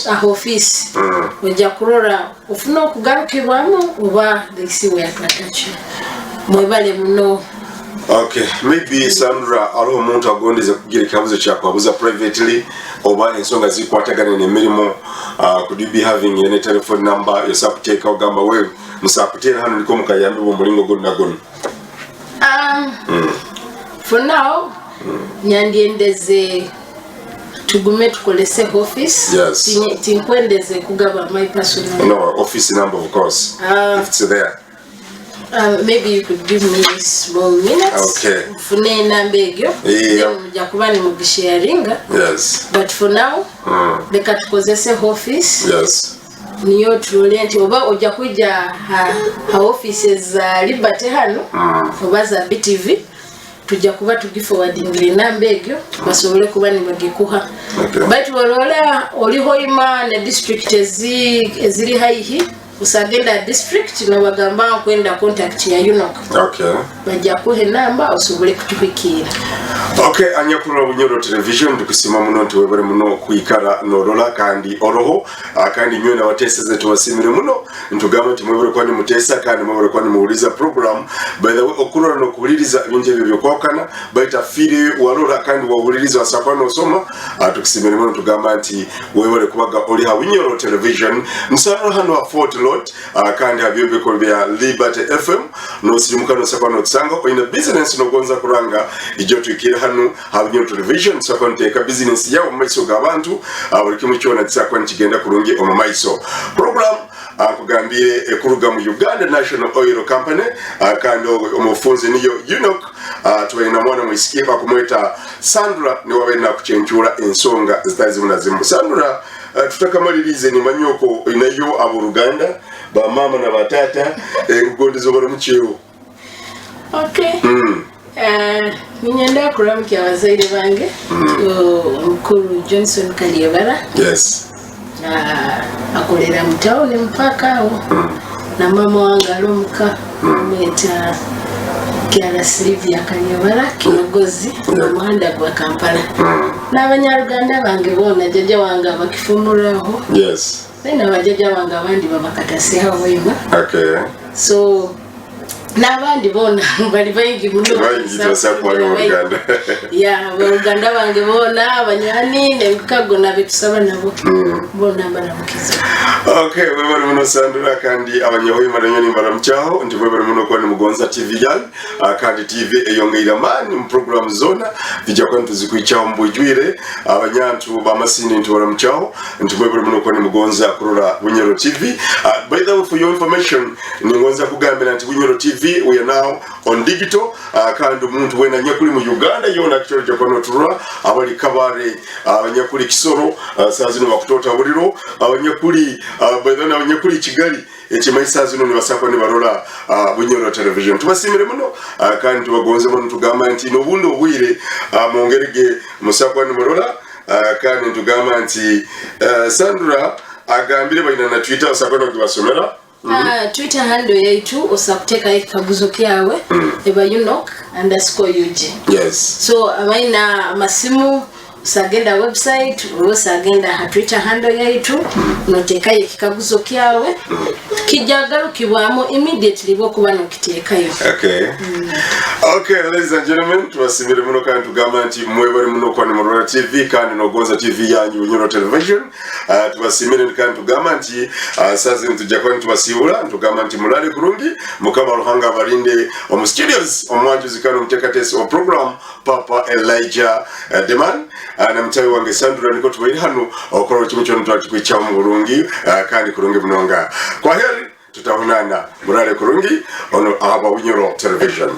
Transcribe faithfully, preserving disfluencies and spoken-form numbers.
aha office. Mm. Ojja kurora ofune okugarukirwamu oba they see where to attach you. Mwebale muno. Okay, maybe Sandra, aliho omuntu agondeze kugira ekihabuzo kyakwabuza privately oba ensonga zikwatagana n'emirimo, uh, could you be having any telephone number yosobora kuteeka ogamba wewe, musobora kuteera hanu nikwo mukayambibwa omulingo gunu na gunu? Um, Mm. for now, Mm. nyandyendeze tugume tukolese office. Yes. Tinye-, tinkwendeze kugaba my personal. No, office number, of course. Ah. If it's there. Uh, maybe you could give me small minutes. Okay. Nfune enamba egyo. Yeah. Then mujja kuba nimugisharinga. Yes. But for now, Mm. leka tukozese office. Yes. Niyo turole nti oba ojja kwija ha, ha offices za Liberty hanu, Mm. oba za B T V, tujja kuba tugiforwardingira enamba egyo, basobole kuba nibagikuha. Okay. But orora oli Hoima ne district ezi-, eziri haihi, osagenda ha district, nobagamba nkwenda contact ya UNOC. Okay. Bajja kuha enamba, osobole kutuhikiira. Okay, anyakurora Bunyoro Television, nitukusiima muno nti webale muno kwikara norora kandi oroho, ah, kandi inywe nabateseze tubasiimire muno. Nitugamba nti mwebale kuba nimuteesa kandi mwebale kuba nimuhuliriza program. By the way, okurora n'okuhuliriza ebintu ebyo byokwahukana, baitu afiire warora kandi wahuliriza, wasobora kuba nosoma, ah, tukusiimire muno, nitugamba nti webale kubaga oli ha Bunyoro Television. Ntusarra hanu ha Fort Road, ah, kandi ha byombeko bya Liberty F M, nosirimuka nosobora kuba notusanga, oine business nogonza kuranga, ija otwikire hanu ha Bunyoro Television, tusobora kuba nituteeka business yaawe omu maiso g'abantu, ah, buli kimu kyona kisobora kuba nikigenda kurungi omu maiso. Program, ah, nkugambire, ekuruga mu Uganda National Oil Company, ah, kandi o-, omufunzi niyo UNOC, ah, tubaire na mwana mwisiki bakumweta Sandra, niwe abaire nakucencuura ensonga zitali zimu na zimu. Sandra, ah, tutakamaliriize, nimanya okwo oinayo ab'oruganda, ba maama na ba taata, eh, nkugondeze obaramukyeho. Okay. Mm. Eh, ninyenda kuramukya abazaire bange, Mm. o-, omukuru Johnson Kalyebara. Yes. Ah, akolera mu town mu park aho. Mm. Na maama wange ali omuka, Mm. bamweta Kiara Sylvia Kalyebara, Kinogozi, Yeah. omuhanda gwa Kampala. Mm. N'abanyaruganda bange boona, jajja wange aba Kifumura aho. Yes. Then abajajja bange abandi baba Katasi aho Hoima. Okay. So, n'abandi boona bali baingi muno. Baingi, tubasobora kuba mu Uganda. Ya, ba Uganda bange boona, abanywani, n'emikago, n'abetusaba nabo. Mm. Boona mbaramukiza. Okay, webale muno Sandra, kandi abanyahoima nanywe nimbaramukyaho, nti mwebale muno kuba nimugonza T V yanyu, ah, kandi T V eyongeire amaani mu program zoona, tujja kuba nituzikuhikyaho omu bwijwire. Abanyantu ba Masindi nitubaramukyaho, nti mwebale muno kuba nimugonza kurora Bunyoro T V. Ah, by the way, for your information, ningonza kugambira nti Bunyoro T V, we are now on digital, ah, kandi omuntu weena anyakuli mu Uganda yoona, actually, ojja kuba noturora, abali Kabale, ah, abanyakuli Kisoro, ah, saaha zinu bakutoota buliro, abanyakuli, ah, by the way, abanyakuli Kigali, ekimanyisa zinu nibasobora kuba nibarora, ah, Bunyoro Television. Tubasiimire muno, ah, kandi tubagonze muno, nitugamba nti n'obundi obwire, ah, mwongerege musobora kuba nimurora, ah, kandi nitugamba nti, eh, Sandra agambire baina na Twitter, osobora kuba nogibasomera. Mm. Ah, Twitter handle yaitu, osobora kuteekayo ekikaguzo kyawe, Mm. eba UNOC underscore U G. Yes. So, abaina amasimu, osagenda ha website, oba osagenda ha Twitter handle yaitu, noteekayo ekikaguzo kyawe, kijja kugarukibwamu immediately bw'okuba nokiteekayo. Okay. Mm. Okay, ladies and gentlemen, tubasiimire muno kandi tugamba nti mwebale muno kuba nimurora T V kandi nogonza T V yanyu, Bunyoro Television. Ah, tubasiimire kandi tugamba nti, ah, saaha zinu tujja kuba nitubasiibura, nitugamba nti muraale kurungi, Mukama Ruhanga abalinde omu studios, omwanjuzi kandi omuteekateesi wa program, Papa Elijah, eh, Deman, ah, na mutahi wange Sandra, nukwo tubaire hanu okukora buli kimu kyona twali tukwikyaho omu burungi, ah, kandi kurungi munonga. Kwaheri, tutabonana. Muraale kurungi, onu aha Bunyoro Television.